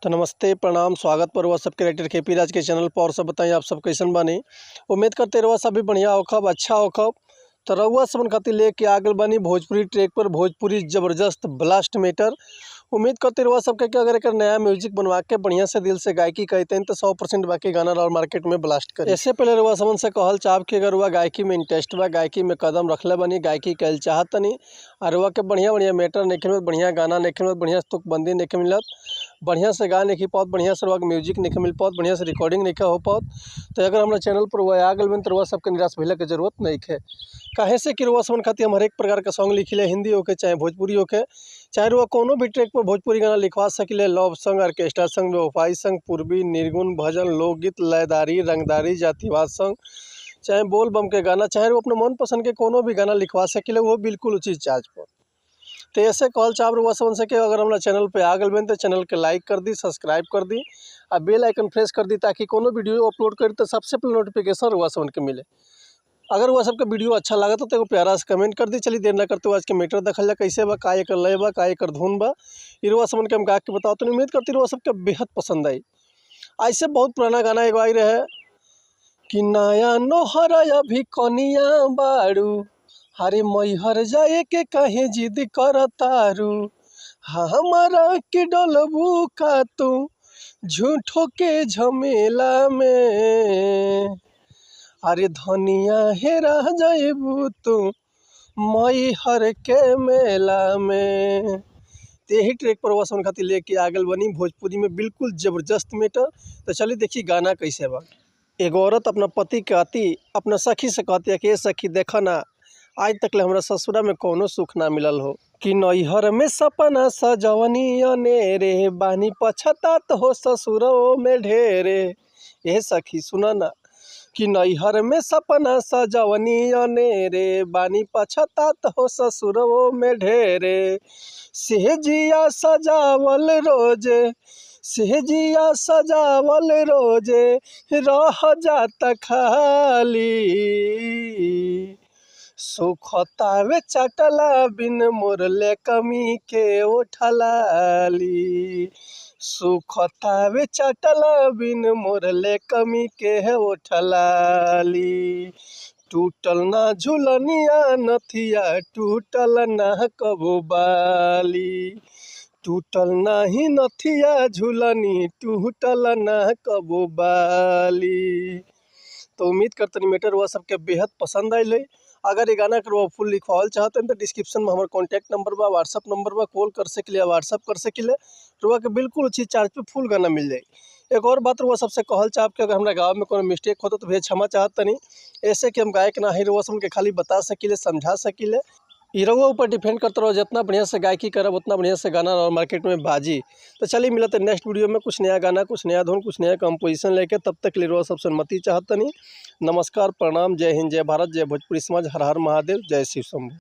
तो नमस्ते, प्रणाम, स्वागत पर हुआ सबके राइटर के पी राज के चैनल पर। और सब बताइए आप सब कैसन बानी। उम्मीद करते रहुआ सब भी बढ़िया होखब, अच्छा होखब। तो रहुआ सबन खातिर लेके आ गइल बानी भोजपुरी ट्रैक पर भोजपुरी ज़बरदस्त ब्लास्ट मैटर। उम्मीद करते रहुआ सबके कि अगर एक नया म्यूजिक बनवा के बढ़िया से दिल से गायकी कहते हैं तो 100% बाकी गाना और मार्केट में ब्लास्ट करे। इससे पहले रहुआ सबन से कहल चाहब कि अगर रुआ गायकी में इंटरेस्ट बा, गायकी में कदम रखले बानी, गायकी कहल चाहतनी और रुआ के बढ़िया बढ़िया मैटर नहीं मिलत, बढ़िया गाना नहीं मिलत, बढ़िया तुकबंदी नहीं मिलत, बढ़िया से गा नहीं पाओत, बढ़िया से रुआ म्यूजिक नहीं मिल पाओत, बढ़िया से रिकॉर्डिंग नहीं हो पाओत, तो अगर हमारा चैनल पर वह आ गइल तो रुआ सबके निराश भइला के जरूरत नहीं है। काहे से कि रुआ सबन खातिर हम हरेक प्रकार का सॉन्ग लिखिले, हिंदी होके चाहे भोजपुरी होके, चाहे रुआ कोनो भी ट्रैक पर भोजपुरी गाना लिखवा सकिले। लव सॉन्ग, ऑर्केस्ट्रा सॉन्ग, बेवफाई सॉन्ग, पूर्वी, निर्गुण, भजन, लोकगीत, लयदारी, रंगदारी, जातिवाद सॉन्ग, चाहे बोल बम के गाना, चाहे वो अपने मन पसंद के कोनो भी गाना लिखवा सकिले, वो बिल्कुल उचित चार्ज पर। तो ऐसे कहल चाहब रुआ सबन से कि अगर हमारा चैनल पे आ गइल तो चैनल के लाइक कर दी, सब्सक्राइब कर दी और बेल आइकन प्रेस कर दी ताकि कोनो वीडियो अपलोड करी तो सबसे पहले नोटिफिकेशन रुआ सबन के मिले। अगर वह सबके वीडियो अच्छा लगा तो एगो प्यारा से कमेंट कर दी। चलिए देर ना करते हुए आज के मैटर देखल जा, कैसे बा, का एकर लय बा, का एकर धुन बा, ई रुआ सबन के हम गा के बताओ। तो उम्मीद करती रुआ सबके बेहद पसंद आई। ऐसे बहुत पुराना गाना एगो आई रहे कि नया नोहर अभी कनिया बारू, हरे मैहर जाए के कहीं जिद करतारू, हमारा के डलबू का तू झूठो के झमेला में, अरे धनिया हेरा जाइबू तू मैहर के मेला में। यही ट्रैक पर वह खातिर लेके आ गइल बनी भोजपुरी में बिल्कुल ज़बरदस्त मैटर। तो चलिए देखिए गाना कैसे बा। एगो औरत अपना पति कहती, अपना सखी से कहती है कि ए सखी देखा ना, आज तक ले हमरा ससुरा में कोनो सुख ना मिलल हो, कि नैहर में सपना सजवनी अनेरे, बानी पछतात हो ससुरो में ढेरे। ए सखी सुना ना, कि नैहर में सपना सजवनी अनेरे, बानी पछतात हो ससुरो में ढेरे, सेहजिया सजावल रोजे, सेहजिया सजावल रोजे, रह जाता खाली, सुखतावे चटला बिन मोरले कमी के ओठलाली, सुखतावे चटला बिन मोरले कमी के ओठलाली, टूटल ना झुलनिया नथिया टूटल ना कबो बाली, टूटल नाही नथिया झुलनी टूटल ना कबो बाली। तो उम्मीद करते मैटर हुआ सबके बेहद पसंद आयल है। अगर ये गाना के फुल लिखवाल चाहते हैं तो डिस्क्रिप्शन में हमारे कॉन्टैक्ट नंबर बा, व्हाट्सअप नंबर बा, कॉल कर सकिले, व्हाट्सअप कर सकिले, रुआ के बिल्कुल उचित चार्ज पे फुल गाना मिल जाए। एक और बात रुआ सबसे कहल चाहब कि अगर हमारा गाँव में कोनो मिस्टेक होता तो भैया क्षमा चाहत तनी, ऐसे कि हम गायक ना ही, रुआ सब के खाली बता सकिले, समझा सकिले। ई रउआ ऊपर डिपेंड करते रहो, जितना बढ़िया से गायकी करब उतना बढ़िया से गाना और मार्केट में बाजी। तो चलिए मिलते नेक्स्ट वीडियो में कुछ नया गाना, कुछ नया धुन, कुछ नया कंपोजिशन लेके। तब तक लिए रउआ सबसे अनुमति चाहतनी। नमस्कार, प्रणाम, जय हिंद, जय भारत, जय भोजपुरी समाज, हर हर महादेव, जय शिव शंभू।